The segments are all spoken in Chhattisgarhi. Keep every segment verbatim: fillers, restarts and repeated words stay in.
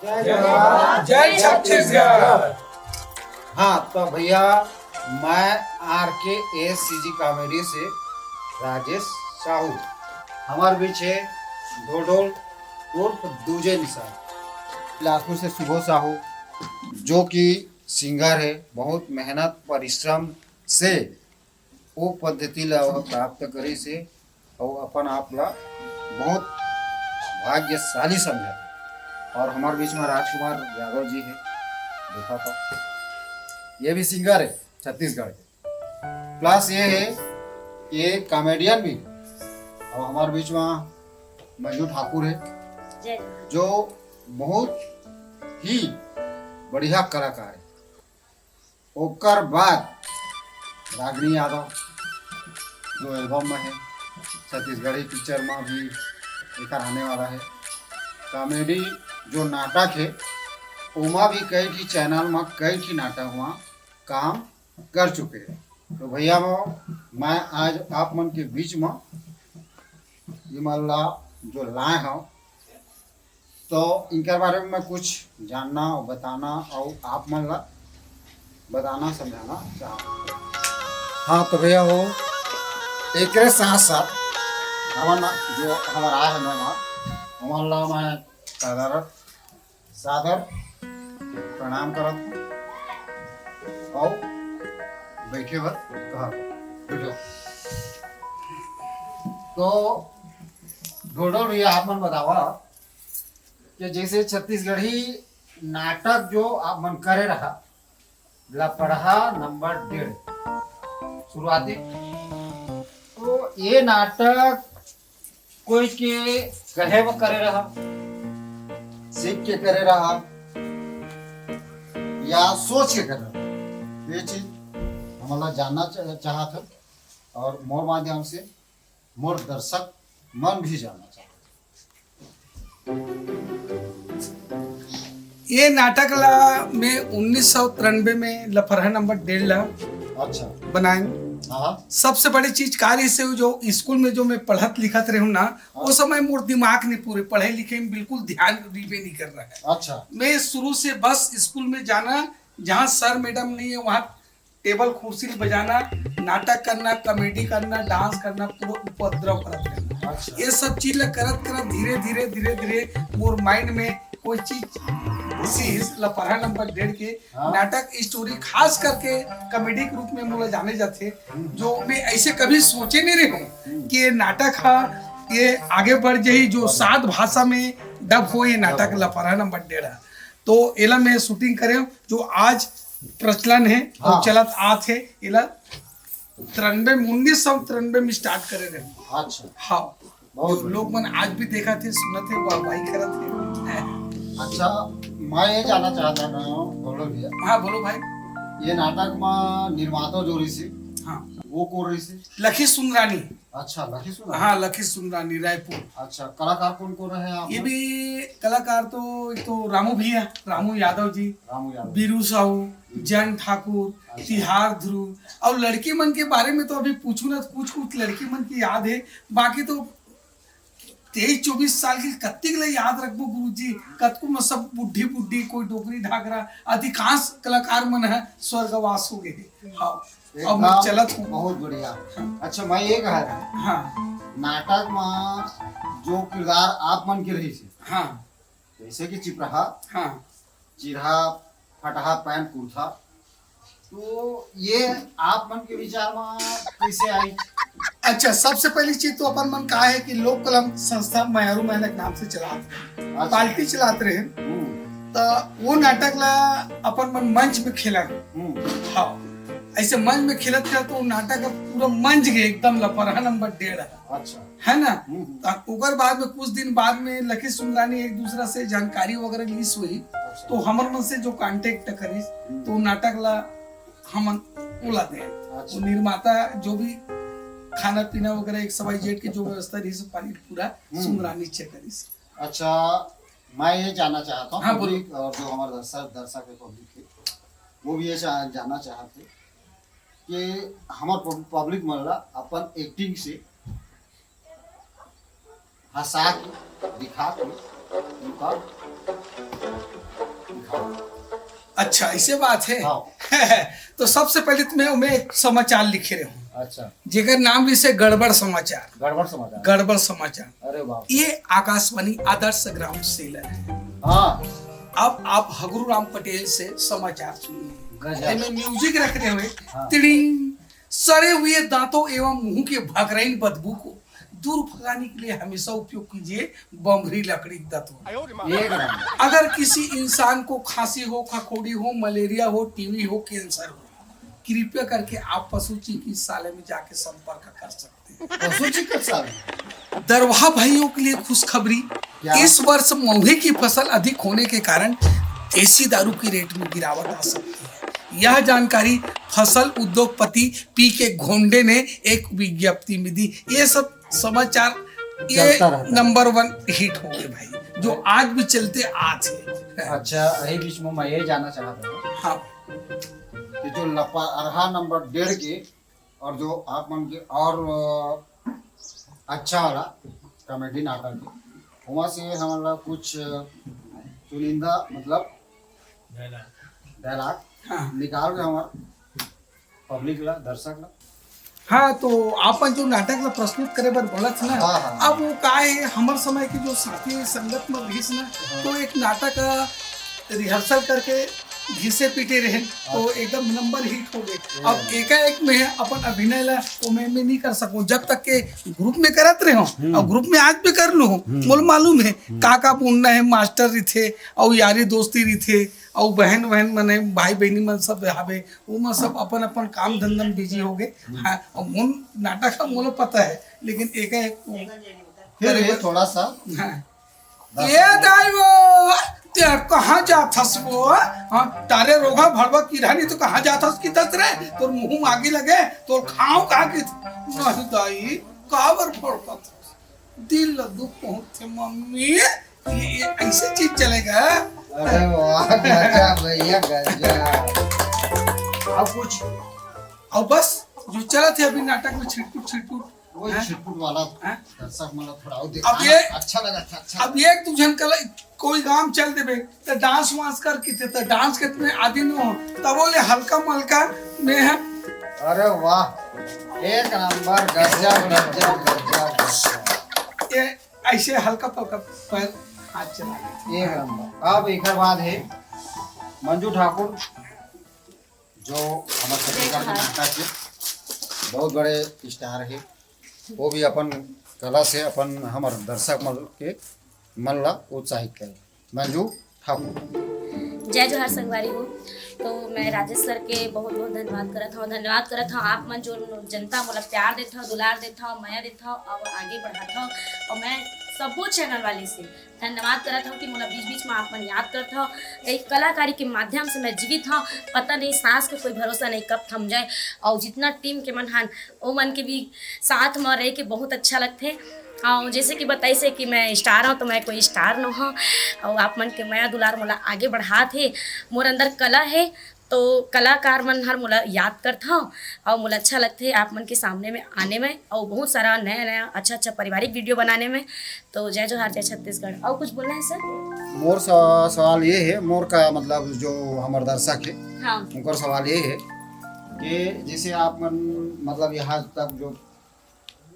जय छत्तीसगढ़। हाँ, तो भैया, मैं आर के एस सी जी कॉमेडी से राजेश साहू। हमारे बीच है ढोढोल उर्फ दूजे निषाद। बिलासपुर से शुभो साहू, जो कि सिंगर है, बहुत मेहनत परिश्रम से वो पद्धति ला प्राप्त करिस हे अउ अपन आप ला बहुत भाग्यशाली समझत हे। और हमारे बीच में राजकुमार यादव जी है, देखा था, ये भी सिंगर है छत्तीसगढ़ के। प्लस ये है, ये कॉमेडियन भी। और हमारे बीच में मंजू ठाकुर है, जो बहुत ही बढ़िया कलाकार है। ओकर बाद रागनी यादव, जो एल्बम में है, छत्तीसगढ़ी पिक्चर में भी एकर आने वाला है। कॉमेडी जो नाटक है, ओमा भी कई ठी चैनल में कई ठी नाटक में काम कर चुके हैं। तो भैया हो, मैं आज आप मन के बीच में ये मन ला जो लाए हूँ, तो इनके बारे में मैं कुछ जानना और बताना और आप मन ला बताना समझाना चाहता हूँ। हाँ, तो भैया हो, एकरे साथ साथ हमन जो हमारा आए हैं मेहमान, हमन ला मैं सादर सादर प्रणाम करत हूँ और बैठे बर कहा बैठो। तो ढोढोल भैया, आप मन बतावा कि जैसे छत्तीसगढ़ी नाटक जो आप मन करे रहा, लपड़हा नंबर डेढ़ शुरुआती, तो ये नाटक कोई के कहे वो करे रहा, सीख के करे रहा या सोच के करे रहा, ये चीज हमला जानना चाह- चाहत है और मोर माध्यम से मोर दर्शक मन भी जानना चाहत है। ये नाटक ला मैं उन्नीस सौ तिरानबे में लफरहा नंबर डेढ़ ला अच्छा। बनाए। हाँ। सबसे बड़ी चीज का रही से जो स्कूल में जो मैं पढ़त लिखत रहे हूँ ना, वो समय मोर दिमाग नहीं पूरे पढ़े लिखे में बिल्कुल ध्यान रिबे नहीं कर रहा है। अच्छा। मैं शुरू से बस स्कूल में जाना, जहाँ सर मैडम नहीं है वहाँ टेबल कुर्सी बजाना, नाटक करना, कॉमेडी करना, डांस करना, पूरा उपद्रव करत रहना। अच्छा। ये सब चीज ला करत करत धीरे धीरे धीरे धीरे मोर माइंड में कोई चीज घुसी हिस लफरहा नंबर डेढ़ के हाँ। नाटक स्टोरी खास करके कॉमेडी के रूप में मोला जाने जाते, जो मैं ऐसे कभी सोचे नहीं रहे हूँ कि ये नाटक हा ये आगे बढ़ जाही, जो सात भाषा में डब हो ये नाटक लफरहा नंबर डेढ़। तो एला मैं शूटिंग करे हूँ, जो आज प्रचलन है और हाँ। चलत आत है, एला तिरानबे में, उन्नीस सौ तिरानबे में स्टार्ट करे रहे। अच्छा। हाँ, बहुत लोग मन आज भी देखत है, सुनत है, वाहवाही करत है। अच्छा, मैं ये जानना चाहता हूँ, बोलो भैया, हाँ बोलो भाई। ये नाटक में निर्माता जो रही से, हाँ, वो कौन रही से? लखी सुंदरानी। अच्छा, लखी सुंदर। हाँ, लखी सुंदरानी, रायपुर। अच्छा, कलाकार कौन कौन रहे आप? ये भी कलाकार तो एक तो रामू भैया, रामू यादव जी, रामू यादव। बीरू साहू, जैन ठाकुर, अच्छा। तिहार ध्रुव, और लड़की मन के बारे में तो अभी पूछू ना, कुछ कुछ लड़की मन की याद है, बाकी तो तेईस चौबीस साल की कत्तिक ले याद रखबो गुरुजी, कतको में सब बुढ़ी बुढ़ी, कोई डोकरी ढाकरा, अधिकांश कलाकार मन है स्वर्गवास हो गए हैं। हाँ, अब मैं एकदम चलत हूँ। बहुत बढ़िया। अच्छा, मैं ये कहा था, हाँ, नाटक में जो किरदार आप मन के रही से, हाँ, जैसे कि चिपरहा, हाँ। चिरहा, फटहा, पैंट, कुर्ता, तो ये आप मन के विचार में कैसे आई? अच्छा, सबसे पहली चीज तो अपन मन का है कि लोक कला संस्था मयारू महना के नाम से चलात रहे, अच्छा। पार्टी चलात रहे, हम्म, तो वो नाटक ला अपन मन मंच में खेला। हम्म, हाँ, ऐसे मंच में खेलत खेलत वो नाटक का पूरा मंच गए एकदम लफरहा नंबर डेढ़ है, अच्छा। है ना? हम्म, तो ओकर बाद में कुछ दिन बाद में लखी सुंदरानी एक दूसरा से जानकारी वगैरह लीस हुई, अच्छा। तो हमर मन से जो कांटेक्ट करिस, हम्म। तो नाटक ला हमन ओला दे। अच्छा। वो निर्माता जो भी खाना पीना वगैरह एक्स वाई जेड के जो व्यवस्था रही, सब पानी पूरा हम्म। सुंदरानी चेक करिस। अच्छा, मैं ये जानना चाहता हूँ, हाँ, बोलो। पब्लिक और जो हमारे दर्शक दर्शक है, पब्लिक है, वो भी ये जा- जानना चाहते हैं कि हमारे पब- पब्लिक मन ला अपन एक्टिंग से हंसा के, दिखा के उनका अच्छा, ऐसे बात है। हाँ। तो सबसे पहले तो मैं, मैं एक समाचार लिखे रहे हूँ, अच्छा। जेकर नाम भी से गड़बड़ समाचार। गड़बड़ समाचार। गड़बड़ समाचार। अरे बाप। ये आकाशवाणी आदर्श ग्राम सेलर है। हाँ। अब आप हगरू राम पटेल से समाचार सुनिए। गजब। एमे म्यूजिक रख रहे हुए, हाँ। तिड़िंग। सड़े हुए दांतों एवं मुंह के भकरैन बदबू को दूर भगाने के लिए हमेशा उपयोग कीजिए बम्भरी लकड़ी के दतुआ। एक नंबर। अगर किसी इंसान को खांसी हो, खखोड़ी हो, मलेरिया हो, टीबी हो, कैंसर हो, कृपया करके आप पशु चिकित्सालय में जाके संपर्क कर सकते हैं। पशु चिकित्सालय। दरवाहा भाइयों के लिए खुशखबरी। क्या? इस वर्ष महुए की फसल अधिक होने के कारण देसी दारू की रेट में गिरावट आ सकती है। यह जानकारी फसल उद्योगपति पी के घोंडे ने एक विज्ञप्ति में दी। ये सब समाचार, ये चलता रहता है। नंबर वन हिट हो गए भाई, जो आज भी चलते आज है। अच्छा, यही बीच में मैं ये जानना चाहता हूँ हाँ, कि जो लपा अरहा नंबर डेढ़ के और जो आप मन के और अ, अच्छा वाला कॉमेडी नाटक है, वहाँ से हमारा कुछ अ, चुनिंदा, मतलब, डायलॉग हाँ। निकाल के हमार पब्लिक ला, दर्शक ला। हाँ, तो आपन जो नाटक ला प्रस्तुत करे बर बोलत ना, हाँ, हाँ। अब वो का है, हमर समय के जो साथी संगत में रहिस ना, तो एक नाटक रिहर्सल करके घिसे पीटे रहे, तो एकदम नंबर हिट हो गए। अब एकाएक में अपन अभिनय ला वो मैं, मैं नहीं कर सकूं, जब तक के ग्रुप में करत रहे हो, और ग्रुप में आज भी कर लू, मोल मालूम है का का बोलना है, मास्टर रहिथे, और यारी दोस्ती रहिथे, और बहन बहन मने भाई बहनी मन सब हवे, वो मन सब अपन अपन काम धंधा में बिजी हो गए। हाँ, और मोन नाटक का मोला पता है, लेकिन एकाएक वो फिर भी थोड़ा सा हाँ। ए दाई वो, ते कहाँ जात हस वो? हाँ, तारे रोगा भड़वा किरानी तो कहाँ जात हस कि दस रे? तोर मुंह में आगी लगे, तोर खाओ कहाँ की? नहीं दाई, काबर फड़कत हस? दिल ला दुख पहुंचथे मम्मी, ये, ये ऐसे चीज चलेगा? अरे वाह, गजब भैया, गजब। अब कुछ, अब बस जो चला थे अभी नाटक में छिटपुट छिटपुट। वही हैं? छिटपुट वाला हैं? दर्शक मतलब थोड़ा वो अब दिखाना ये अच्छा लगा था, अच्छा अब एक दू झन कला कोई गांव चल देबे तो डांस वांस करके थे, तो डांस के तुम्हें आदि न हो, तब बोले हल्का मलका में है। अरे वाह, एक नंबर, गजब, गजब, गजब, गजब। ये ऐसे हल्का पल्का पैर हाथ चला लेते। एक नंबर। अब एक बाद है मंजू ठाकुर, जो हमारे छत्तीसगढ़ के नाटक के बहुत बड़े स्टार है, वो भी अपन कला से अपन हमारे दर्शक मन के मन ला उत्साहित करे। मंजू ठाकुर। जय जोहार संगवारी हो। तो मैं राजेश सर के बहुत बहुत धन्यवाद करत हूँ, धन्यवाद करत हूँ आप मन जो जनता मोला प्यार देत हव, दुलार देत हव, मया देत हव और आगे बढ़ात हव। और मैं सबो चैनल वाले से धन्यवाद करत हव कि मोला बीच बीच में आप मन याद करत हव। एक कलाकारी के माध्यम से मैं जीवित हव, पता नहीं सांस के कोई भरोसा नहीं कब थम जाए। और जितना टीम के मन हन ओ मन के भी साथ में रह के बहुत अच्छा लगथे। और जैसे कि बताइस हे कि मैं स्टार हूँ, तो मैं कोई स्टार न हूँ। और आप मन के मया दुलार मोला आगे बढ़ात हे। मोर अंदर कला है, तो कलाकार मन हर मोला याद करत हव और मोला अच्छा लगथे आप मन के सामने में आने में और बहुत सारा नया नया अच्छा अच्छा पारिवारिक वीडियो बनाने में। तो जय जोहार, जय छत्तीसगढ़। और कुछ बोलना है सर? मोर स-, सवाल ये है, मोर का मतलब जो हमारे दर्शक है, हाँ। उनका सवाल ये है कि जैसे आप मन मतलब यहाँ तक जो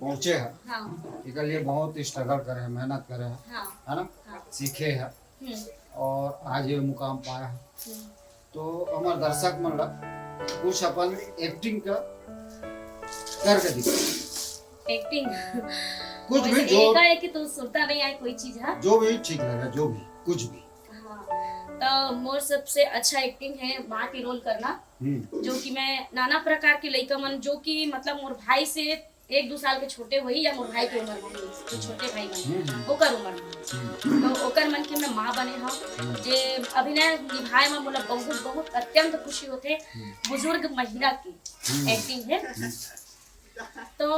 पहुँचे हैं, हाँ। इसके लिए बहुत स्ट्रगल करे हैं, मेहनत करे हैं, हाँ। है ना, हाँ। सीखे हैं हम्म। और आज ये मुकाम पाया है। हम्म। तो हमारे दर्शक मन ला कुछ अपन एक्टिंग का करके दिखा। एक्टिंग। कुछ भी वैसे जो एकाएक तो सुरता नहीं आए कोई चीज है। जो भी ठीक लगे, जो भी, कुछ भी। हाँ। तो मोर सबसे अच्छा एक्टिंग है माँ के रोल करना, हम्म। जो कि मैं नाना प्रकार के लइका मन, जो कि मतलब मोर भाई से एक दो साल के छोटे होही या मोर भाई के उम्र में होही, जो छोटे भाई मन, हम्म। ओकर उम्र में। हम्म। तो ओकर मन के मैं माँ बने हव, जे अभिनय निभाए में मोला बहुत बहुत अत्यंत खुशी होथे। बुजुर्ग महिला की एक्टिंग है। तो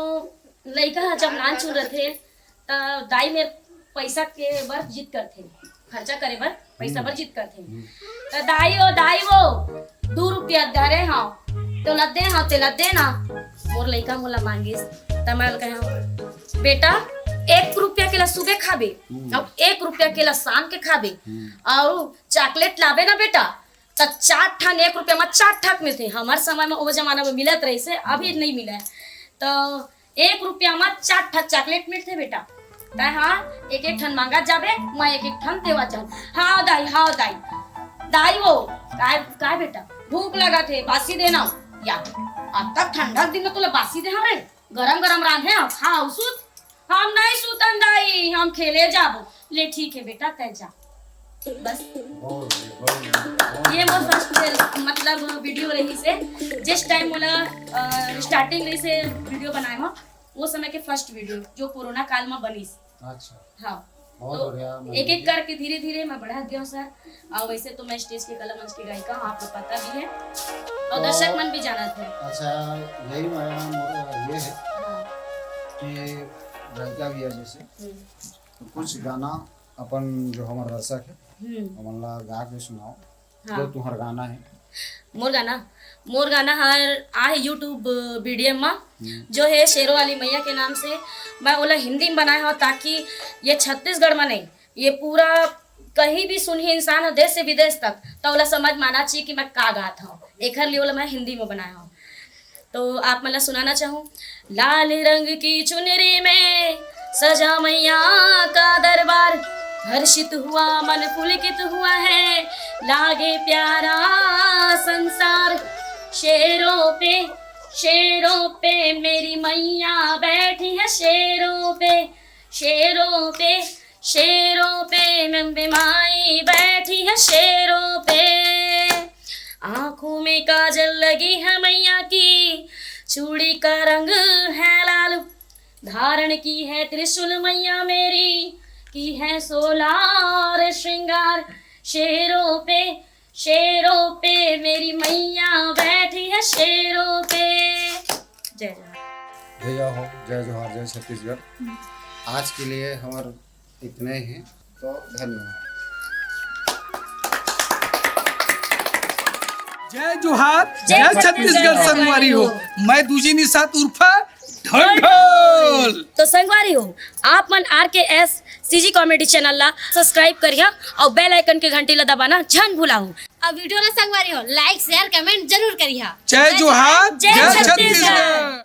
लइका ह जब नानचुन रथे, त दाई मेर पैसा के बर जिद करथे, खर्चा करे बर पैसा बर जिद करथे। त दाई ओ दाई वो, दू रुपया धरे हव, तो ला दे हव, ते ला दे ना। मोर लइका मोला मांगिस, त मैं कहे हव, बेटा, एक रुपया के ला सुबह खाबे, अब एक रुपया के ला शाम के खाबे, अउ चॉकलेट लाबे ना बेटा, त चार ठन एक रुपया म चार ठक मिलथे। हमर समय म ओ जमाना म मिलत रहिसे, अभी नइ मिलय। त एक रुपया म चार ठक चॉकलेट मिलथे बेटा। तैं हा एक एक ठन मांगत जाबे, मैं एक एक ठन देवत जाहूं। हाव दाई, हाव दाई। दाई वो, काय, काय बेटा? भूख लगत हे, बासी देना। या, अब तक ठंडा के दिन में तोला बासी दे हवे, गरम गरम रांधे हव, खा अउ सूत। हम नहीं सूतन दाई, हम खेले जाबो। ले ठीक है बेटा, तय जा। बस। बहुत बढ़िया, बहुत बढ़िया, बहुत ये मोर बढ़िया। फर्स्ट, मतलब, वीडियो रहिसे, जिस टाइम मोला स्टार्टिंग रहिसे वीडियो बनाए हो, वो समय के फर्स्ट वीडियो जो कोरोना काल में बनिस। अच्छा। हाँ। बहुत तो बढ़िया, मैं एक एक भी। करके धीरे धीरे मैं बढ़त गया हूँ सर। और वैसे तो मैं स्टेज के कला मंच की गायिका हूँ, आपको पता भी है और हाँ। दर्शक मन भी जानत है। अच्छा, यही मैं मोर ये है हाँ। कि गायिका भी है जैसे, हम्म। तो कुछ गाना अपन जो हमारे दर्शक है, हम्म। हमन ला गा के सुनाओ, हाँ। जो तुम्हार गाना है। मोर गाना, मोर गाना हर आहे YouTube वीडियो में, हम्म। जो है शेरों वाली मैया के नाम से। मैं ओला हिंदी में बनाए हूँ ताकि ये छत्तीसगढ़ में नहीं, ये पूरा कहीं भी सुनही इंसान हो, देश से विदेश तक, तो ओला समझ में आना चाहिए कि मैं का गात हूँ। एखर लिए ओला मैं हिंदी में बनाए हूँ। तो आप मन ला सुनाना चाहूँ। लाल रंग की चुनरी में सजा मैया का दरबार, हर्षित हुआ मन पुलकित हुआ है, लागे प्यारा संसार। शेरों पे, शेरों पे मेरी मैया बैठी है, शेरों पे, शेरों पे, शेरों पे नंद माई बैठी है, शेरों पे। आंखों में काजल लगी है मैया की, चूड़ी का रंग है लाल, धारण की है त्रिशूल मैया मेरी, की है सोलार श्रृंगार। शेरों पे, शेरों पे मेरी मैया बैठी है, शेरों पे। जय जोहार। भैया हो, जय जोहार, जय छत्तीसगढ़। आज के लिए हमार इतने ही, तो धन्यवाद। जय जोहार, जय जय छत्तीसगढ़ छत्तीसगढ़ संगवारी हो। संगवारी हो। मैं दूजी निषाद उर्फा ढंढोल। तो संगवारी हो, आप मन आर के एस सी जी कॉमेडी चैनल ला सब्सक्राइब करिहा और बेल आइकन के घंटी ला दबाना झन भुलाहू। अब वीडियो ला संगवारी हो, लाइक, शेयर, कमेंट जरूर करिहा। जय जोहार, जय जय छत्तीसगढ़। छत्तीसगढ़।